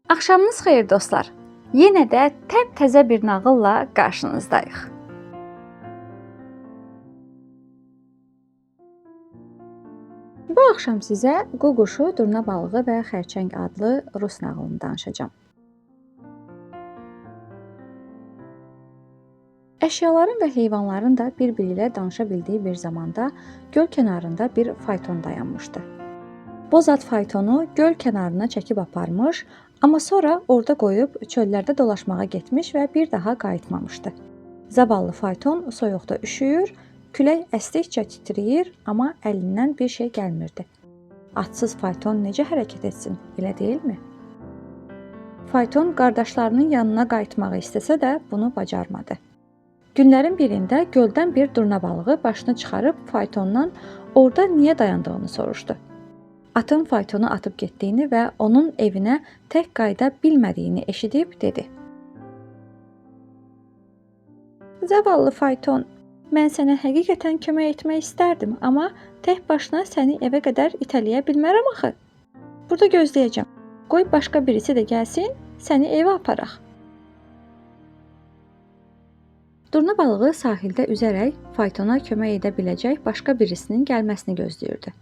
Axşamınız xeyir dostlar. Yenə də təptəzə bir nağılla qarşınızdayıq. Bu axşam sizə Qu quşu, durna balığı və xərçəng adlı rus nağılını danışacağam. Əşyaların və heyvanların da bir-biri ilə danışa bildiyi bir zamanda göl kənarında bir fayton dayanmışdı. Boz at faytonu göl kənarına çəkib aparmış, amma sonra orada qoyub çöllərdə dolaşmağa getmiş və bir daha qayıtmamışdı. Zavallı fayton soyuqda üşüyür, külək əsdikcə titrəyir, amma əlindən bir şey gəlmirdi. Atsız fayton necə hərəkət etsin, elə deyilmi? Fayton qardaşlarının yanına qayıtmağı istəsə də bunu bacarmadı. Günlərin birində göldən bir durna balığı başını çıxarıb faytondan orada niyə dayandığını soruşdu. Atın faytonu atıb getdiyini və onun evinə tək qayıda bilmədiyini eşidib dedi: "Zavallı fayton, mən sənə həqiqətən kömək etmək istərdim, amma tək başına səni evə qədər itələyə bilmərəm axı. Burada gözləyəcəm. Qoy başqa birisi də gəlsin, səni evə aparaq." Durna balığı sahildə üzərək faytona kömək edə biləcək başqa birisinin gəlməsini gözləyirdi.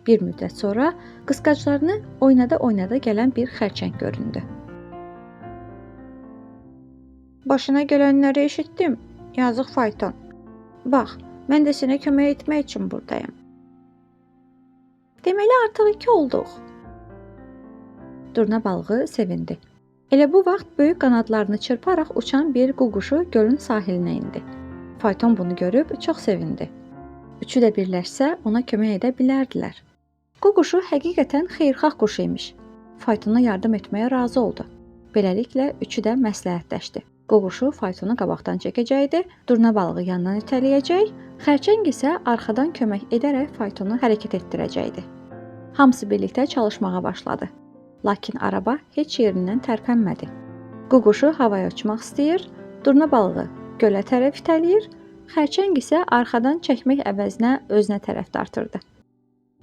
Bir müddət sonra qısqaclarını oynada-oynada gələn bir xərçəng göründü. "Başına gələnləri eşitdim, yazıq fayton. Bax, mən də sənə kömək etmək üçün buradayam." "Deməli artıq iki olduq." Durna balığı sevindi. Elə bu vaxt böyük qanadlarını çırparaq uçan bir qu quşu gölün sahilinə indi. Fayton bunu görüb çox sevindi. Üçü də birləşsə ona kömək edə bilərdilər. Qu quşu həqiqətən xeyirxah quş imiş. Faytona yardım etməyə razı oldu. Beləliklə üçü də məsləhətləşdi. Qu quşu faytonu qabaqdan çəkəcəkdi, durna balığı yandan itələyəcək, xərçəng isə arxadan kömək edərək faytonu hərəkət etdirəcəkdi. Hamısı birlikdə çalışmağa başladı. Lakin araba heç yerindən tərpənmədi. Qu quşu havaya uçmaq istəyir, durna balığı gölə tərəf itələyir, xərçəng isə arxadan çəkmək əvəzinə özünə tərəf dartırdı.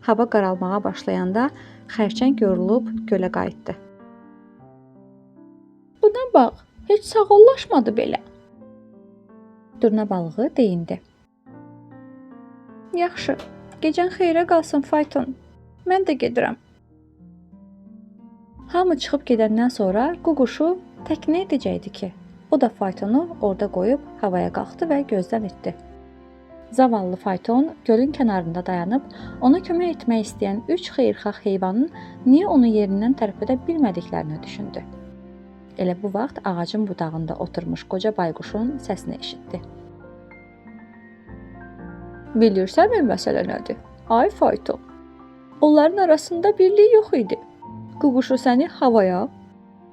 Hava qaralmağa başlayanda xərçəng yorulub gölə qayıtdı. "Buna bax, heç sağollaşmadı belə." Durna balığı deyindi. "Yaxşı, gecən xeyrə qalsın fayton. Mən də gedirəm." Hamı çıxıb gedəndən sonra qu quşu tək nə edəcəkdi ki? O da faytonu orada qoyub havaya qalxdı və gözdən itdi. Zavallı fayton gölün kənarında dayanıb ona kömək etmək istəyən üç xeyirxah heyvanın niyə onu yerindən tərpədə bilmədiklərini düşündü. Elə bu vaxt ağacın budağında oturmuş qoca bayquşun səsini eşitdi. "Bilirsənmi məsələ nədir? Ay fayton. Onların arasında birlik yox idi. Qu quşu səni havaya,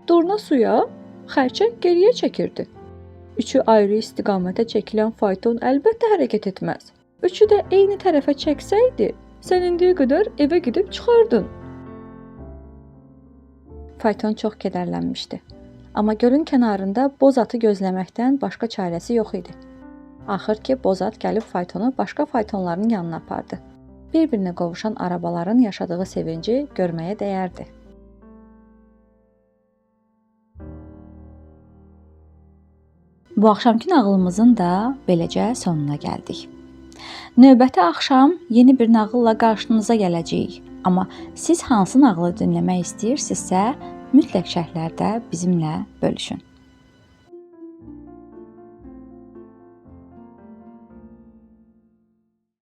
durna suya, xərçəng geriyə çəkirdi. Üçü ayrı istiqamətə çəkilən fayton əlbəttə hərəkət etməz. Üçü də eyni tərəfə çəksəydi, sən indiyə qədər evə gedib çıxardın." Fayton çox kədərlənmişdi. Amma gölün kənarında boz atı gözləməkdən başqa çarəsi yox idi. Axır ki, boz at gəlib faytonu başqa faytonların yanına apardı. Bir-birinə qovuşan arabaların yaşadığı sevinci görməyə dəyərdi. Bu axşamkı nağılımızın da beləcə sonuna gəldik. Növbəti axşam yeni bir nağılla qarşınıza gələcəyik. Amma siz hansı nağılı dinləmək istəyirsinizsə, mütləq şərhlərdə bizimlə bölüşün.